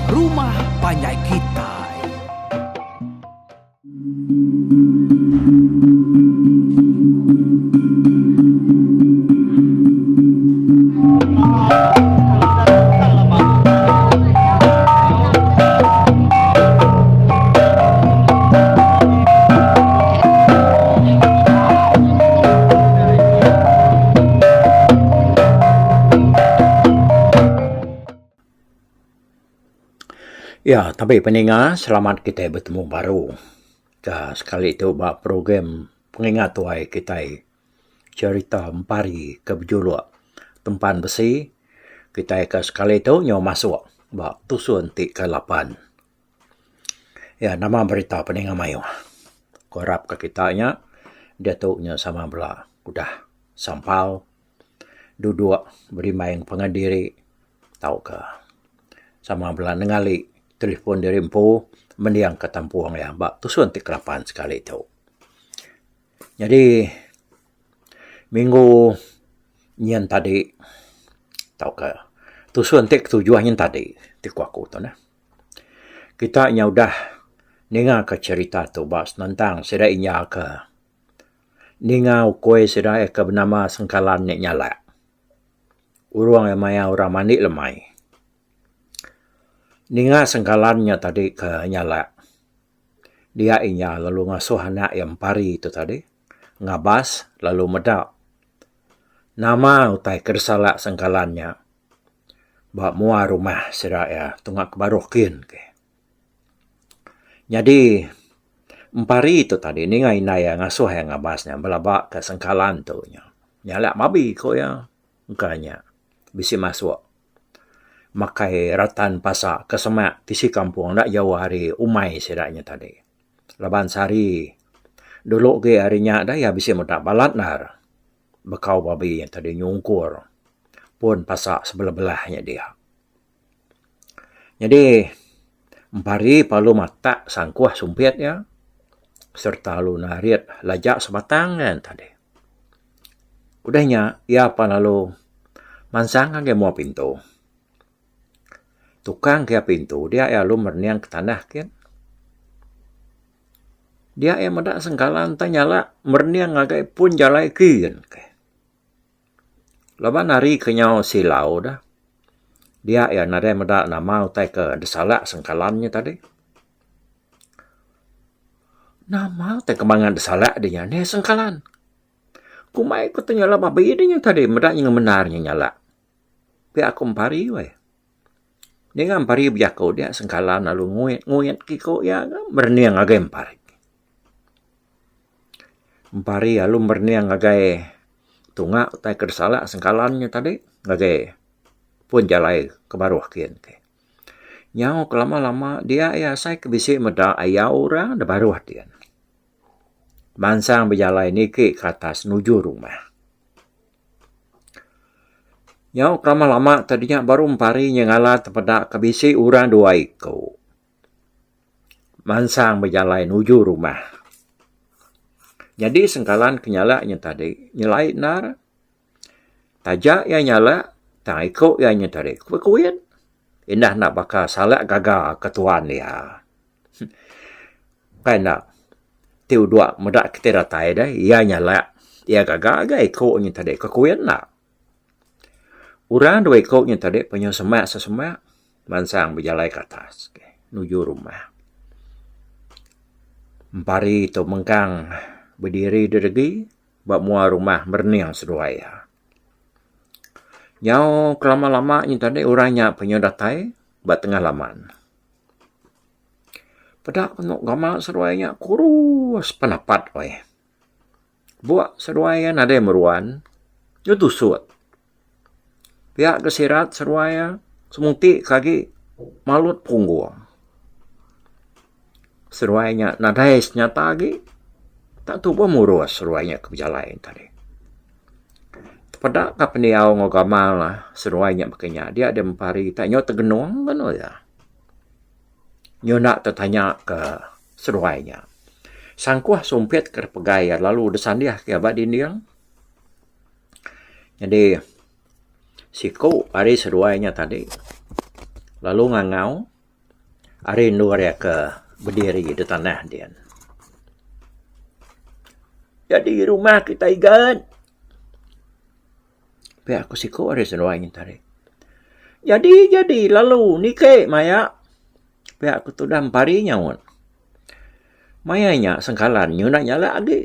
Rumah Panjai Kitai. Ya, tabi peninga selamat kitai betemu baru ka sekali tu ba program pengingat tuai kitai cherita empari ke bejuluk Tempan Besi. Kitai ka sekali tu nyau masuk ba tusun ti ke lapan. Iya nama berita peninga mayuh. Ku arap ka kita nya diatu nya sama bela udah sampau duduk berimbai pangan diri tauka sama bela nengali telefon diri empu mending ka tampung iya ba tusun ti kelapan sekali tu. Nyadi minggu nyin tadi tauka tusun ti ketujuh nyin tadi ti ku aku tu neh. Kita nya udah ninga ka cherita tu ba senentang sida inya ke ninga ukui sida iya ke benama Sengkalan nya nyalak. Urung iya maya orang mandi lemai. Ninga Sengkalan nya tadi ke nyalak dia inya lalu ngasuh anak iya Empari tu tadi ngabas lalu meda nama utai ke disalak Sengkalan nya. Ba mua rumah sida iya tunga ke baruh kin ke. Nyadi empari tu tadi ninga indai iya ngasuh iya ngabas nya belaba ka sengkalan tu nya. Nyalak babi ku iya engka nya bisi masuk makai ratan pasa ke semak tisi kampung enda jauh ari umai sida nya tadi. Laban sehari dulu agi ari nya dah iya bisi meda balat endar. Bekau babi nya tadi nyungkur pun pasa sebelah-belah nya dia. Nyadi empari perlu matak sangkuh sumpit iya sereta lalu narit laja sebatang nya tadi. Udah nya iya pan lalu mansang ngagai mua pintu. Tukang ke pintu dia iya lalu merening ke tanah kin. Dia iya meda sengkalan tai nyala merening ngagai pun jalai kin. Laban hari ke nyau silau dah dia iya nadai meda nama utai ke disalak sengkalan nya tadi. Nama utai ke bangat disalak deh nya neh sengkalan. Kumbai ku te nyala babi deh nya tadi meda nya ngemendar nya nyala. Pia ku empari weh. Ninga empari bejaku dia sengkalan lalu nguit nguit ke iko iya ga merening ngagai empari. Empari lalu merening ngagai tunga utai ke disala sengkalan nya tadi ngagai pun jalai ke baruh kin. Nyau ke lama lama dia iya asai ke bisi meda ayau orang da baruh din. Mansang bejalai niki ke atas nuju rumah. Nyau ke lama lama tadi nya baru empari nyengala tepeda ke bisi orang dua iku mansang bejalai nuju rumah. Nyadi sengkalan ke nyalak nya tadi nyelai endar taja iya nyalak tang iku iya nya tadi bekuit indah enda baka salak gaga ke tuan iya. Kai enda ti udok meda kite datai deh iya nyalak iya gaga ga iko nya tadi kekuin enda. Orang dua iko nya tadi penyu semak sesemak mansang bejalai ke atas nuju rumah. Empari tu mengkang bediri dedegi ba mua rumah merening seduai iya. Nyau kelama lama nya tadi orang nya penyu datai ba tengah laman. Peda penu gamal seduai nya kurus penapat weh. Buk seduai iya nadai meruan nyau tusut. Pia ke sirat seduai iya semuti ke agi malut punggung. Seduai nya nadai senyata agi tak tubuh murus seduai nya ke bejalai tadi. Tepeda ka pendiau enggau gamal seduai nya baka nya dia deh empari tak nyau tegenung kenu iya. Nyunda tetanya ke seduai nya. Sangkuh sumpit ke pegai iya lalu disandih ke ba dinding. Nyadi siku ari seduai nya tadi lalu ngangau. Ari endur iya ke bediri di tanah din. Jadi rumah kitai igat. Pia ku siku ari seduai nyin tadi. Jadi jadi lalu niki maya pia ku tudah empari nyaut. Maya nya sengkalan nyunak nyalak agi.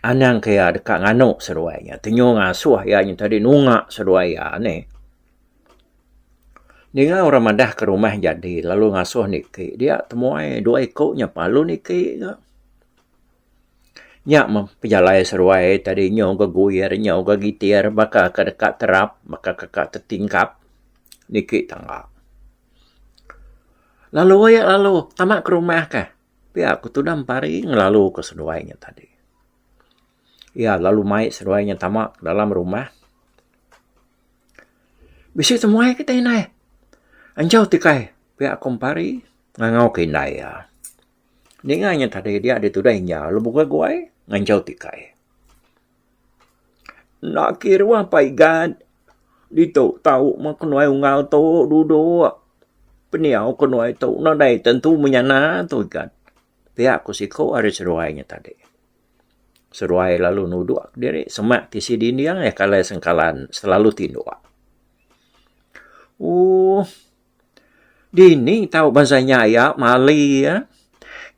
Anang ke iya deka nganu seduai nya tenyu ngasuh iya nyin tadi nunga seduai iya nih. Ninga orang madah ke rumah jadi lalu ngasuh niki dia temuai dua iku nya lalu niki ga. Nya meh pejalai seduai tadi nyau ga guir nyau ga gitir baka ke deka terap baka ke ka tetingkap niki tangga. Lalu aye lalu tama ke rumah kah pia ku tudah empari ngelalu ke seduai nya tadi. Iya lalu mai seduai nya tama dalam rumah. Bisi temuai kitai indai. Anjau tikai pia ku empari ngangau ke indai iya. Ninga nya tadi dia ditudah inya lalu bukai guai nganjau tikai. Enda kiruh apai igat ditu tau meh kenuai unggal tu duduk pendiau kenuai tu nadai tentu menyana tu igat. Pia ku siku ari seduai nya tadi. Seduai lalu nuduk diri semak tisi dinding iya kalai sengkalan selalu tinduk. Ooh dini tau bansa nya iya mali iya.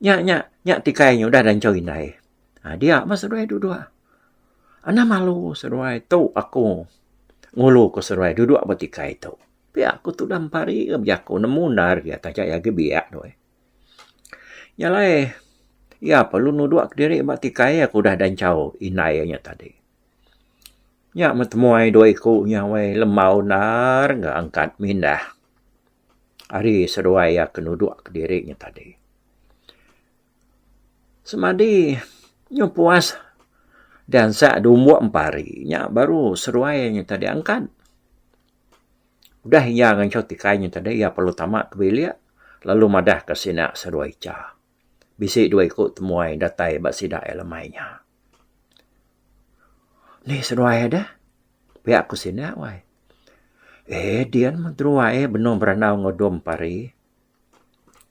Nya nya nya tikai nya udah danchau indai. Haa dia mah seduai duduk. Anang malu seduai tu aku ngulu ke seduai duduk ba tikai tu. Pia ku tudah empari ke bejaku nemu endar iya taja iya agi biak tu eh. Nya alai iya perlu nuduk kediri ba tikai iya ke udah danchau indai iya nya tadi. Nya meh temuai dua iku nya weh lembau endar ga angkat mindah ari seduai iya ke nuduk kediri nya tadi. Semadi nyu puas diansak dumbuk empari nya baru seduai iya nya tadi angkat. Udah iya nganchau tikai nya tadi iya perlu tama ke bilik lalu madah ka sina seduai icha. Bisi dua iku temuai datai ba sida iya lemai nya. Nih seduai deh pia ku sina wai. Eh dian meh teruai benung berandau enggau dom pari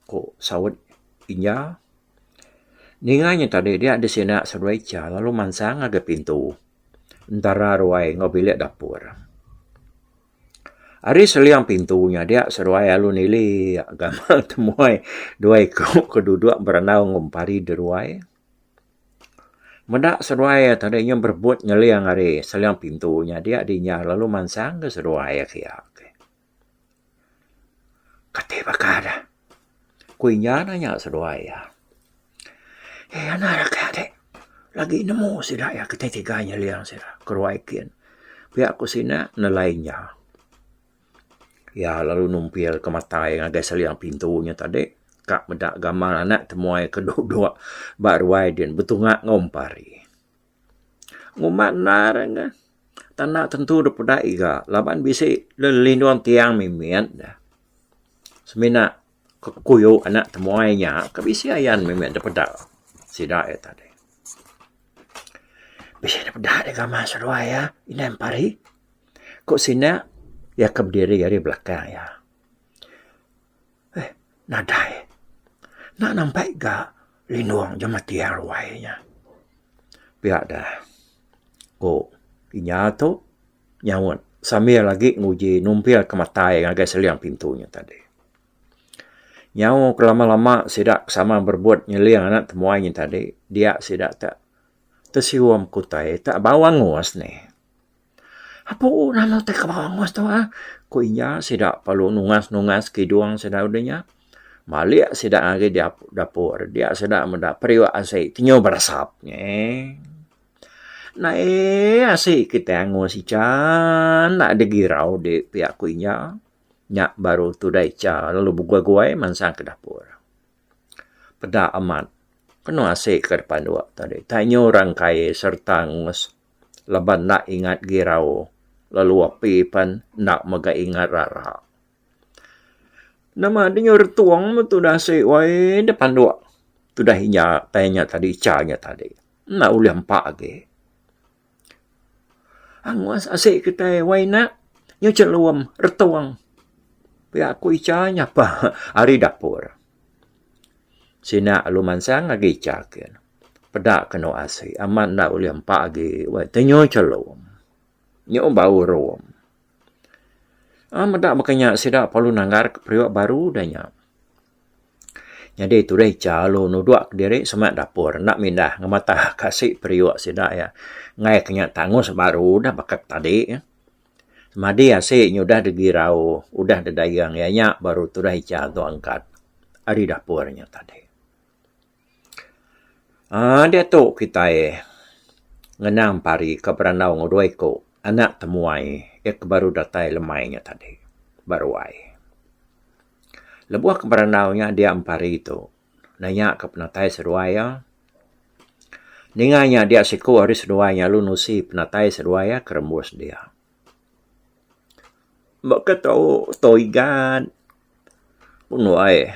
ku saut inya. Ninga nya tadi dia disina seduai icha lalu mansang ngagai pintu. Entara ruai enggau bilik dapur. Ari seling pintu nya dia seduai lalu nilik gamal temuai dua iku ke duduk berandau enggau empari di ruai. Meda seduai tadi nya berebut nyeling ari seling pintu nya dia dinya lalu mansang ke seduai kiya. Kati baka deh? Ku inya nanya seduai iya. Eh anak raka dek lagi nemu sida iya kitai tiga nyeling sida keruai kin. Pia ku sina nelai inya. Iya lalu numpil ke matai ngagai seling pintu nya tadi ka meda gamal anak temuai ke duduk ba ruai din betunga enggau empari. Ngumba endar ne tanda tentu dep peda iga laban bisi lelindung tiang mimit ne. Semina kuyu anak temuai nya ke bisi ayan mimit dep peda sida iya tadi. Bisi dep peda gamal seduai iya indai empari ku sina iya ke bediri ari belakang iya. Eh nadai. Enda nampai ga lindung jemah tiang ruai nya. Pia deh ku inya tu nyaut sambil agi nguji numpil ke matai ngagai seling pintu nya tadi. Nyau ke lama lama sida sama berebut nyeling anak temuai nya tadi dia sida te tesium ke utai te bau angus nih. Apu nama utai ke bau angus tu ah ku inya sida perlu nungas nungas kidung sida udah nya malik sida ngagai dapur dia sida meda periuk asi ti nyau berasap neh. Naie asi kitai angus icha enda digirau di pia ku inya nya baru tudai icha lalu beguai guai mansang ke dapur. Peda amat kenu asi ke dipanduk tadi tai nyu rangkai sereta angus. Laban enda ingat girau lalu api pan enda mega ingat rara. Nama dinga retung meh tudah asi wai dep panduk tudah inya tai nya tadi icha nya tadi enda ulih empa agi. Angus asi kitai wai ina nyu chelum retung. Pia ku Icha nyapa ari dapur. Sina lalu mansang agi Icha kin. Peda kenu asi amat enda ulih empa agi weh tenyu chelum. Nyu bau rum. Aaa meda baka nya sida perlu nanggar ke periuk baru udah nya. Nyadi tudah icha lalu nudok kediri semak dapur enda mindah ngemata ka asi periuk sida iya enggai ke nya tangus baru dah baka ke tadi. Semadi asi nya udah digirau udah didayeng iya nya baru tudah icha tu angkat ari dapur nya tadi. Aaa diatu kitai ngenang pari ke berandau enggau dua iku anak temuai iya ke baru datai lemai nya tadi ba ruai. Lebuh ke berandau nya dia empari tu nanya ke penatai seduai iya. Ninga nya dia siku ari seduai nya lalu nusi penatai seduai iya ke rembus dia. Baka tu tu igat pun wai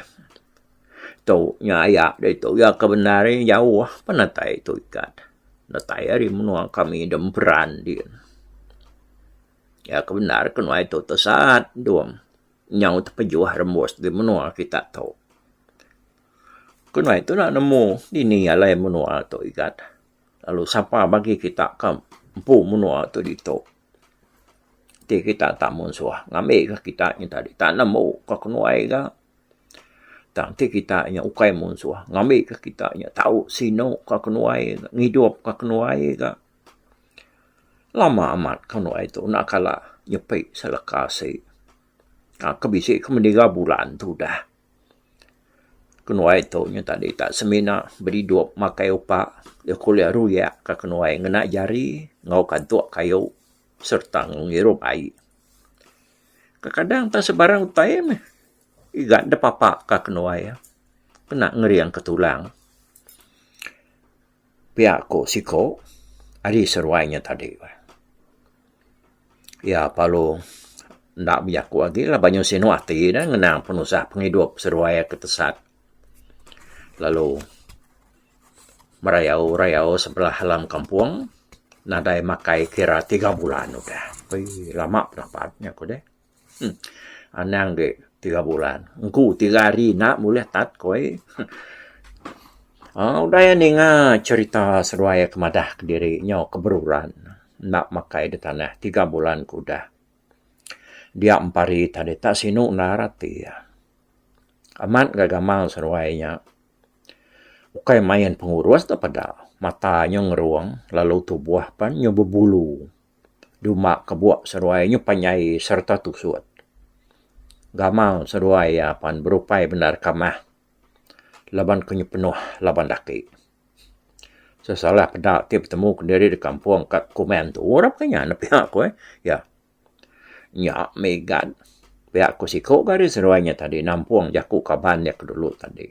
tu nya aya ditu iya ke bendar iya jauh penatai tu igat datai ari menua kami da emperan din. Iya ke bendar ke nuai tu tesat dong nyau tepejuh rembus di menua kita tu. Ke nuai tu enda nemu dini alai menua tu igat lalu sapa bagi kita ke empu menua tu ditu. Ti kita tak munsuh ngambi ka kita nya tadi tak nemu ka kenuai ga. Tang ti kita nya ukai munsuh ngambi ka kita nya tau sinu ka kenuai ngidup ka kenuai ga. Lama amat kenuai tu enda kala nyepi seleka asi. Ka bisi ke meniga bulan tu udah. Kenuai tu nya tadi tak semina beridup makai upa deka ulih ruyak ka kenuai ngena jari enggau kantuk kayu sereta enggau ngirup ai. Kadang tak sebarang utai meh iga da papa ka kenuai kena ngering ka tulang. Pia ku siko ari seruai nya tadi. Iya perlu enda bejaku agi laban nyau sinu ati ne ngenang penusah pengidup seduai ke tesat lalu merayau rayau sebelah alam kampung nadai makai kira tiga bulan udah. Pei lama penapat nya ku deh. Anang agi tiga bulan. Engku tiga hari enda bulih tat ko ai. Aaa udah iya ninga cherita seduai ke madah kediri nyau ke beruran enda makai da tanah tiga bulan ke udah. Dia empari tadi tak sinu endar ati iya. Amat ga gamal seduai nya ukai main pengurus da peda mata nyau ngerung lalu tubuh pan nyau bebulu. Duma kebuk seduai nyu panjai sereta tusut. Gamal seduai iya pan berupai bendar kamah laban ke nyu penuh laban daki. Sesalah peda ti betemu kediri da kampung ka komen tu ora pun nya ne pia ku eh. Ya. Nya mih igat pia ku siku ga ari seduai nya tadi nampung jaku kaban iya ke dulu tadi.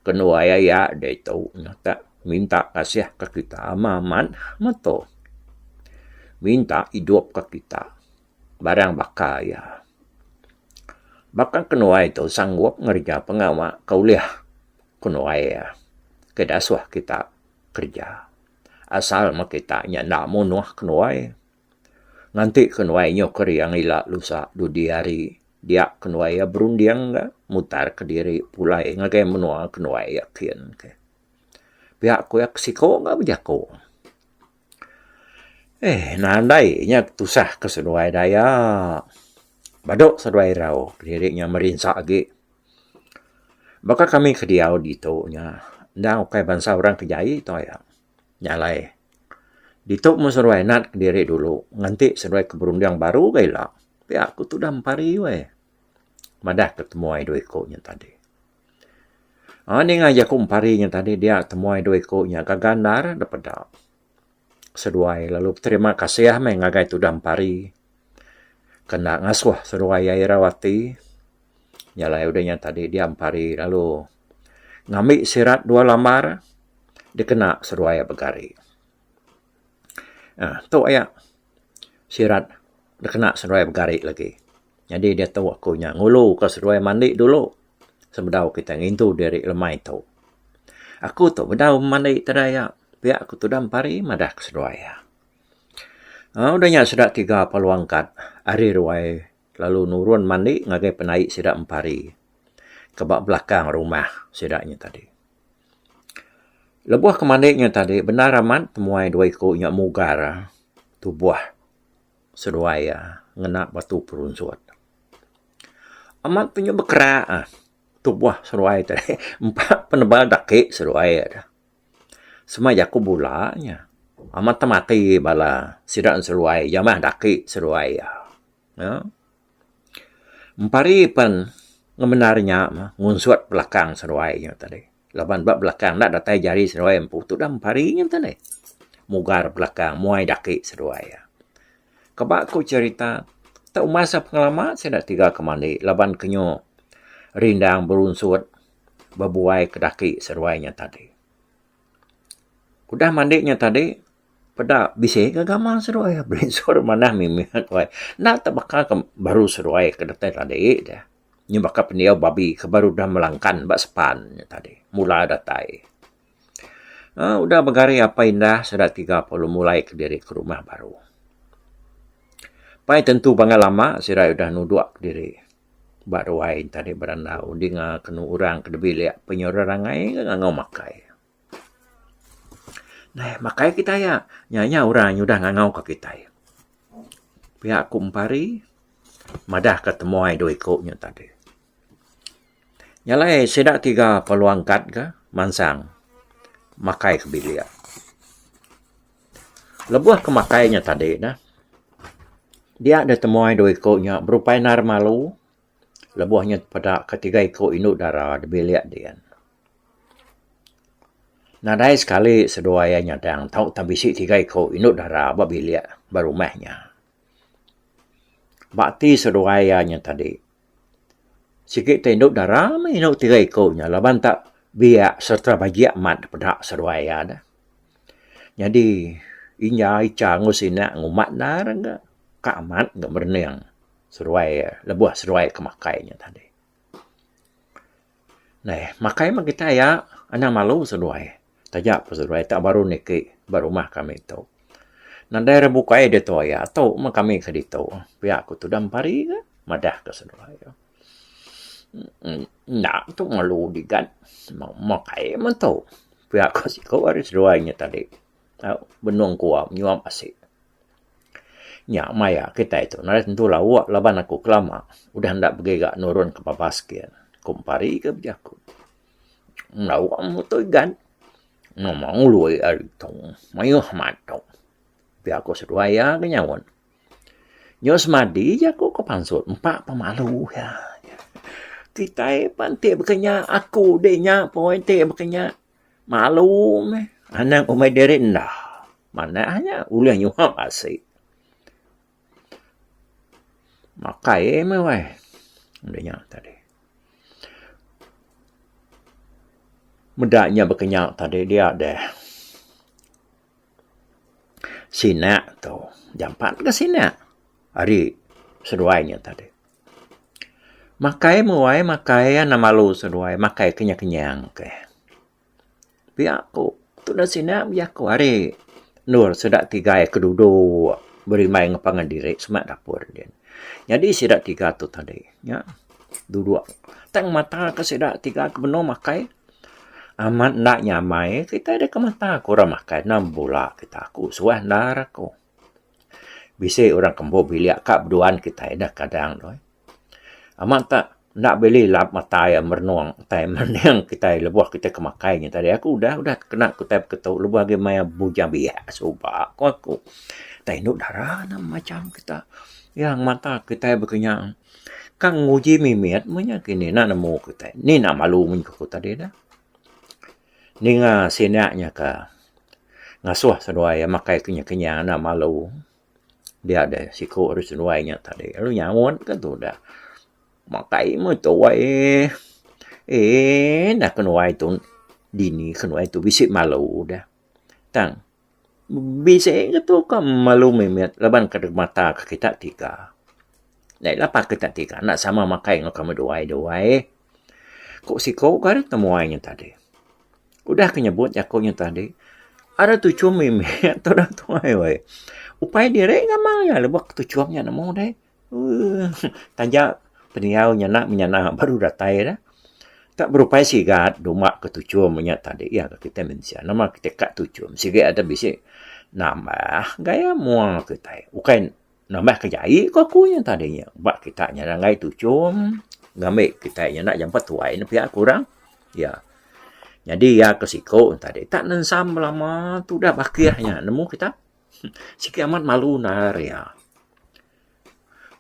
Kenuai aya ditu nyata minta kasih ka kita amat amat meto. Minta idup ka kita barang baka iya. Baka kenuai tu sanggup ngereja pengawa ke ulih kenuai iya ke dasuh kita kereja. Asal meh kita nya enda munuh kenuai. Nganti kenuai nyau kering ila lusa dudi hari dia kenuai iya berunding ga mutar kediri pulai ngagai menua kenuai iya kin ke. Pia ku iya siko ga bejaku. Eh nadai nya tusah ke seduai daya. Badu seduai irau kediri nya merinsa agi. Baka kami ke diau ditu nya endang ukai bansa orang ke jai tu aya. Nya alai, ditu meh seduai nat kediri dulu nganti seduai ke berunding baru ga ila. Pia ku tudah empari weh. Madah ke temuai dua iku nya tadi. Aaa ninga jaku empari nya tadi dia temuai dua iku nya gaga endar da peda. Seduai lalu beterima kasih meh ngagai tudah empari ke enda ngasuh seduai iya irau ati. Nya alai udah nya tadi dia empari lalu ngambi sirat dua lambar dikena seduai begari. uhh Tu aya sirat dikena seduai begari lagi. Nyadi diatu aku nya ngulu ka seduai mandi dulu sebedau kita ngintu diri lemai tu. Aku tu bedau mandi tedai aya pia ku tudah empari madah ke seduai iya. uhh Udah nya sida tiga perlu angkat ari ruai. lalu nurun mandi ngagai penaik sida Empari ke ba belakang rumah sida nya tadi. Lebuh ke mandi nya tadi bendar amat temuai dua iku nya mugar tubuh seduai iya ngena batu perunsut. Amat pe nya bekerak ah tubuh seduai tadi empa penebal daki seduai iya. Sema jaku bula nya amat temati bala sida seduai jamah daki seduai iya. Empari pen ngemendar nya mah ngunsut belakang seduai nya tadi laban ba belakang enda datai jari seduai empu tudah empari nya tadi mugar belakang muai daki seduai iya. Keba ku cherita tau masa pengelama sida tiga ke mandi laban ke nyu rindang berunsut bebuai ke daki seduai nya tadi. Udah mandi nya tadi peda bisi ga gamal seduai belinsur manah mimit wai enda te baka ke baru seduai ke datai tadi deh. Nyu baka pendiau babi ke baru udah melangkan ba sepan nya tadi mula datai. Aaa udah begari apai indah sida 30 mulai kediri ke rumah baru. Pai tentu pangan lama sida udah nudok kediri ba ruai tadi berandau dinga kenu orang ke bilik penyuruh rangai ke ngangau makai. Neh makai kitai aya nya nya orang nyudah ngangau ka kitai. Pia ku Empari madah ka temuai dua iku nya tadi. Nya alai sida tiga perlu angkat ka mansang makai ke bilik. Lebuh ke makai nya tadi ne dia deh temuai dua iku nya berupai endar malu lebuh nya tepeda ke tiga iku indu dara da bilik din. Nadai sekali seduai iya nyadang tau tang bisi tiga iku indu dara ba bilik ba rumah nya. Ba ati seduai iya nya tadi Sigi te indu dara meh indu tiga iku nya laban tak biak sereta bajik amat peda seduai iya deh. Nyadi inya icha enggau sina ngumat endar ga ka amat ga merening seduai iya lebuh seduai ke makai nya tadi. Neh makai meh kitai iya anang malu seduai taja pun seduai tak baru niki ba rumah kami tu. Nadai ra bukai ditu aya tu meh kami ke ditu pia ku tudah empari ga madah ka seduai. Enda tu malu digat makai meh tu pia ku siku ari seduai nya tadi tau benung kuap nyuap asi. Nya maya kitai tu nadai tentu lauk laban aku ke lama udah enda begiga nurun ke babas gin ku empari ke bejaku. Lauk meh tu igat. Nama ngului ari tu mayuh amat tu. Pia ku seduai iya ke nyaut. Nyau semadi jaku ke pansut empa pemalu iya. Kitai pan ti baka nya aku di nya pun ti baka nya malu meh anang umai diri enda. Manah nya ulih nyuap asi. Makai meh weh udah nya tadi. Meda nya baka nya tadi dia deh. Sinak tu jampat ga sinak ari seduai nya tadi. Makai meh wai makai anang malu seduai makai kenyang kenyang keh. Pia ku tudah sina bejaku ari endur sida tiga ke duduk berimbai enggau pangan diri semak dapur din. Nyadi sida tiga tu tadi nya duduk tang mata ke sida tiga ke benung makai amat enda nyamai kitai deka mata ke orang makai endang bula kita aku suah endar aku. Bisi orang ke empu bilik ka beduan kitai dah kadang tu. Amat tak enda beli lap mata iya merenung tai merening kitai lebuh kitai ke makai nya tadi. Aku udah udah kena ku tai beketu lebuh agi maya bujang biak suba ku aku. Tai indu dara ne macam kita yang mata kitai baka nya ka nguji mimit meh nya kini enda nemu kitai. Ni enda malu mun ku tadi dah. Ninga sida nya ka ngasuh seduai iya makai kenyang kenyang enda malu. Dia deh siku ari seduai nya tadi lalu nyaut ka tudah. Makai meh tuai eeh enda kenuai tu dini kenuai tu bisi malu deh. Tang bisi ke tu ka malu mimit laban ka dek mata ka kita tiga. Deh lapa kita tiga enda sama makai enggau kami duai duai. Ku siku ka ari temuai nya tadi. Udah ke nyebut jaku nya tadi, ada tuchum mimit tudah tuai weh. Upai diri gamal iya lebuh ke tuchum nya nemu deh. Uuh taja pendiau nyana menyana baru datai dah. Tak berupai sigat duma ke tuchum inya tadi iya ke kitai mensia. Nama kitai ka tuchum sigi ada bisi nambah gaya mua kitai. Ukai nambah ke jai ku aku nya tadi nya. Ba kita nya enggai tuchum ngambi kitai nya enda jampat tuai ne pia ku orang. Iya. Nyadi iya ke siku tadi tak nensam belama tudah bakih nya nemu kita. Sigi amat malu endar iya.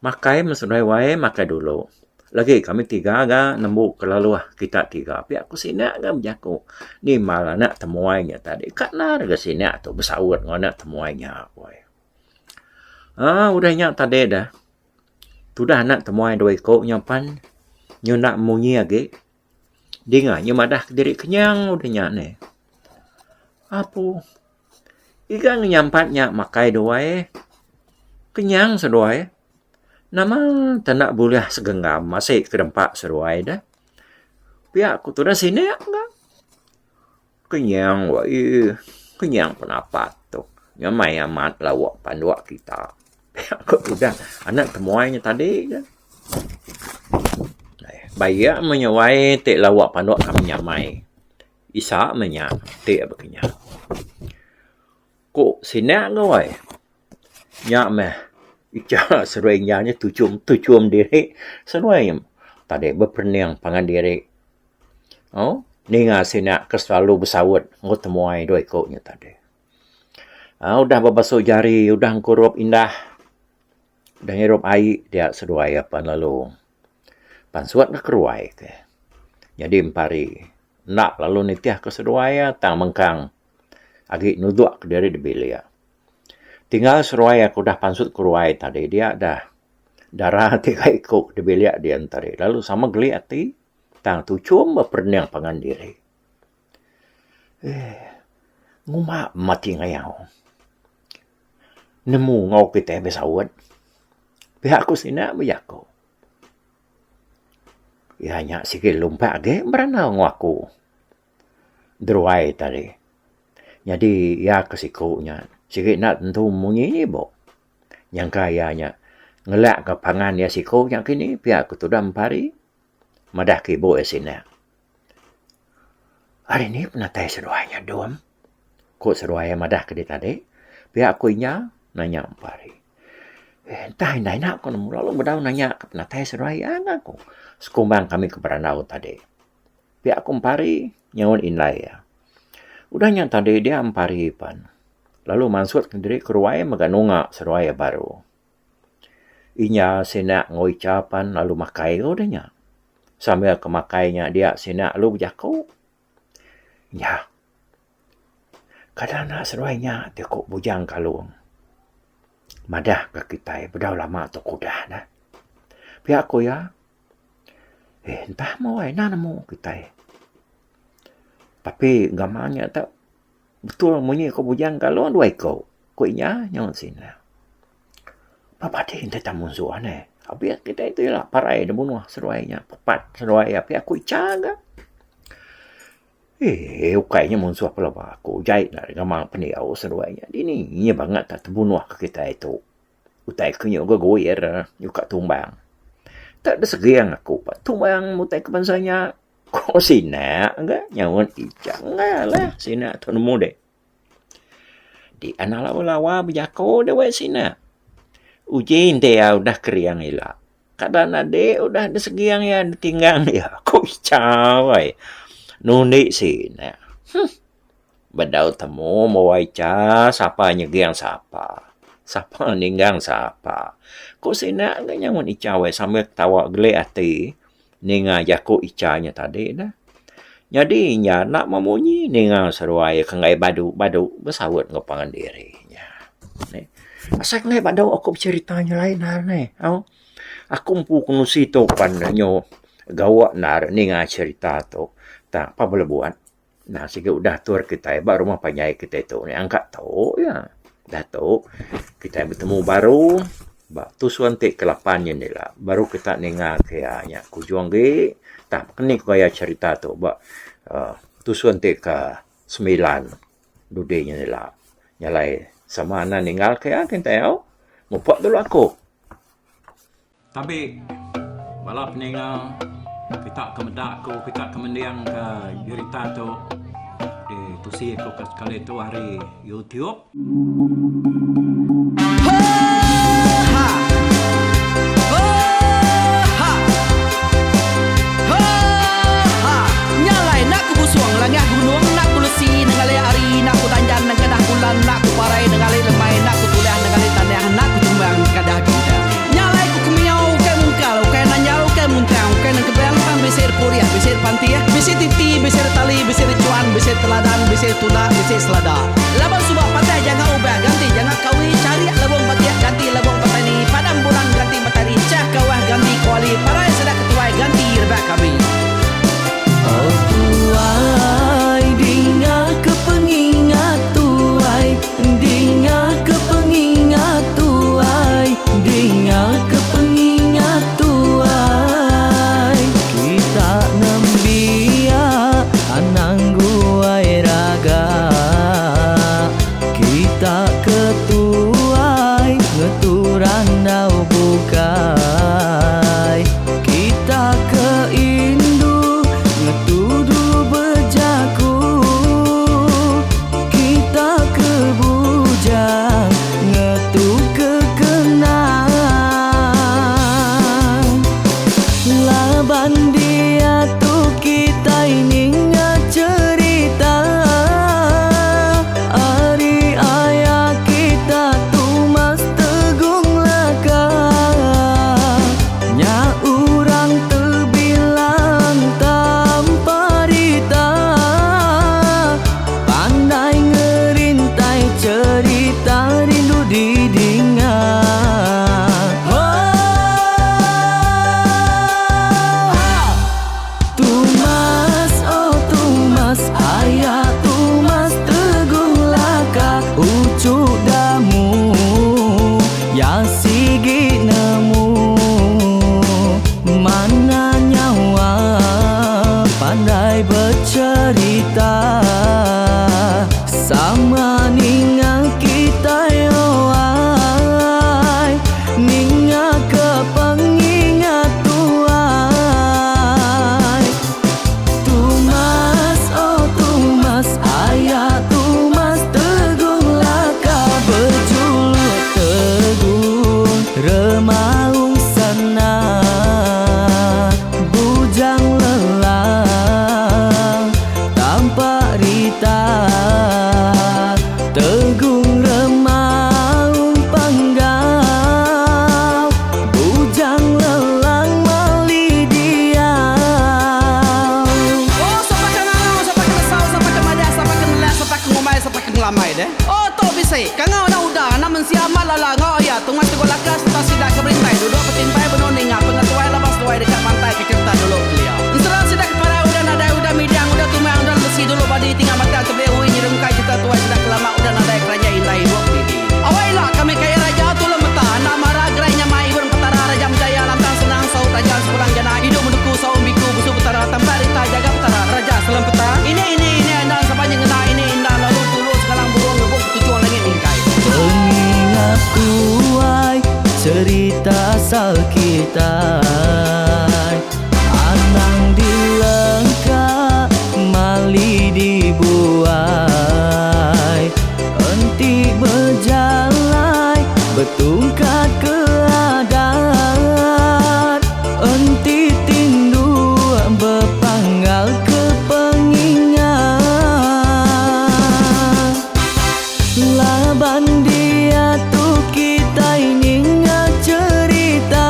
Makai meh seduai wai makai dulu. Lagi kami tiga ga nembu ke laluh kita tiga pia ku sida ga bejaku. Nimbal anak temuai nya tadi ka endar ga sida tu besaut enggau anak temuai nya wai. Aaa udah nya tadi dah tudah anak temuai dua iku nya pan nyunda munyi agi. Dinga nya madah kediri kenyang udah nya neh. Apu iga ngenyampat nya makai duai kenyang seduai nama te enda bulih segenggam asi ke dempa seduai deh. Pia ku tudah sinik ga. Kenyang wai kenyang penapat tu nyamai amat lauk panduk kita. Pia ku tudah anak temuai nya tadi ga. Bayak meh nya wai ti lauk panduk kami nyamai. Isa meh nya ti bekenyang. Ku sinak ga wai. Nya meh icha seduai inya nya tuchum tuchum diri seduai tadi beperening pangan diri. Au ninga sida ke selalu besaut enggau temuai dua iku nya tadi. Au udah bebasu jari udah engkurup indah udah ngirup ai dia seduai apan lalu pansut ne keruai ke. Nyadi empari enda lalu nitih ke seduai iya tang mengkang agi nudok kediri da bilik. Tinggal seruai aku udah pansut keruai tadi dia dah dara ti kai iku da bilik dian tadi lalu sama geli ati tang tuchum ba perening pangan diri. Eeh ngumba mati ngayau nemu enggau kitai besaut pia ku sina bejaku. Iya nya sigi lumpak agi berandau enggau aku. Deruai tadi. Nyadi iya ke siku nya sigi enda tentu munyi ibu. Nyangka iya nya ngelak ka pangan iya siku nya kini pia ku tudah empari madah ke ibu iya sinak. Hari ni penatai seduai nya dum ku seduai iya madah ke diri tadi pia ku inya nanya empari. Eh entah indai enda ku nemu lalu bedau nanya ke penatai seduai iya ngaku sekumbang kami ke berandau tadi. Pia ku Empari nyaut indai iya. Udah nya tadi dia Empari pan lalu mansut kediri ke ruai mega nunga seduai iya baru. Inya sida enggau Icha pan lalu makai ga udah nya. Sambil ke makai nya dia sida lalu bejaku. Nya kada enda seduai nya ti ku Bujang Kalong madah ka kitai bedau lama tu ke udah ne. Pia ku iya. Eh entah meh wai enda nemu kitai. Tapi gamal nya te betul munyi ko bujang kalong dua iko ku inya nyaut sida. Ba padi enti tau munsuh neh abih kitai tu ila parai da bunuh seduai nya pepat seduai iya pia ku icha ga. Eee ukai nya munsuh pelaba aku jai enda gamal pendiau seduai nya dini nya bangat tebunuh ke kitai tu. Utai ke nyu geguir nyuka tumbang. Tak da seging aku pak tumbang utai ke bansa nya. Ko sina ga nyaut ijang alah sina tu nemu deh. Di anak lawa lawa bejako deh wai sina. Uji enti iya udah kering ila. Kada nade udah da seging iya da tinggang iya. Ko Icha wai. Nundi sina. Huh. Bedau temu mewai cha sapa nyeging sapa. Sapa ninggang sapa. Ku sida ga nyaut Icha weh sambil ketawa gelik ati ninga jaku Icha nya tadi neh. Nyadi inya enda memunyi ninga seduai ke enggai badu badu besaut enggau pangan diri nya. Asai ke enggai badu aku becerita nyelai endar neh au. Aku empu kenusi tu pan nyu gawa endar ninga cerita tu. Tang pa bala buat. Nah sigi udah atur kitai ba rumah panjai kitai tu nih angka tu iya. Dah tu kitai betemu baru ba tusun ti ke lapan nyin ila baru kita ninga ke iya nya kujung agi tang ni ku gaya cherita tu ba uhh tusun ti ke semilan dudi nyin ila. Nya alai sama anan ninggal ke iya kitai au mupok dulu aku. Tabi bala peninga kita ke meda aku kita ke mending ka jerita tu ditusi aku ke sekali tu ari YouTube. Nya alai enda ku busung langah gunung enda ku lesi nengali hari enda ku danjan nengkadah bulan enda ku parai nengali lemai enda ku tulah nengali tanah enda ku tumbang nengkadah bintang. Nya alai ku kemiau ukai mungkal ukai nanjal ukai muntang ukai nengkebang tang bisi repurih bisi repantih bisi titi bisi retali bisi rechuan bisi teladan bisi tunda bisi selada. Laban suba patah janga ubah ganti janga kawi charik lebong batik ganti lebong petani padam bulan ganti matari chah kawah ganti kuali parai sida ketuai ganti rebak kami. Oh tuai dinga ke pengingat tuai dinga ke pengingat tuai dinga ke pengingat tuai kita nembiak anang guai raga kita ke tuai ngetu randau bukai kita ke indu ngetu dulu bejaku kita ke bujang ngetu ke kenang laban diatu kitai ninga cherita ari aya kita Tumas Tegung Laka nya orang tebilang tanpa rita pandai ngerintai cherita rindu didinga. Tumas oh Tumas aya Tumas Teguh Laka uchu damu ya sigi nemu mana nyawa pandai becerita sama ninga kitai owai ninga ke pengingat tuai. Tumas oh Tumas aya Tumas Teguh Laka bejuluk Teguh Remaung Sana Bujang Lelang Tampak Rita Tegung Remaung Panggau Bujang Lelang Mali Diau. Oh sapa ke ngangau sapa ke nesau sapa ke madah sapa ke nelah sapa ke ngumbai sapa ke ngelamai deh. Oh tu bisi kangau enda udah anak mensia amat lala enggau iya Tungas Teguh Laka sereta sida ke berintai duduk betimpai benung ninga pengetuai laban seduai deka mantai ke cherita dulu kelia. Ensera sida ke parai udah nadai udah midang udah tumang udah lesi dulu badi tinggal batang tebeli ui nyerungkai cherita tuai sida ke lama udah nadai keranjai indai ibup didi. Awai ila kami kaya raja tulung meta enda mara gerai nyamai ibun petara raja menjaya lantang senang saut raja sepulang jana idup menuku saum biku busu petara tampak rita jaga petara raja selempeta ini ini ini enda sapa nyengena ini inda lalu tulu sekalang burung ngebuk ketuchung langit mingkai. Pengingat tuai cerita asal kitai anang dilengka mali dibuai enti bejalai betungkat ke adat enti tindu bepanggal ke pengingat. Laban diatu kitai ninga cherita.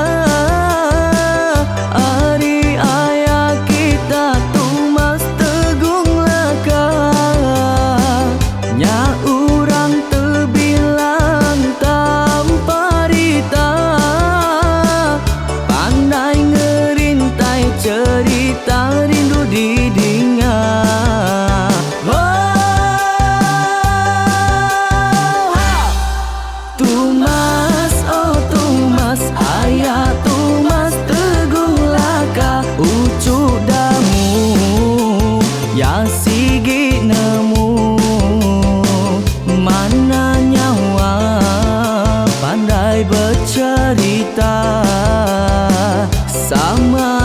Sama.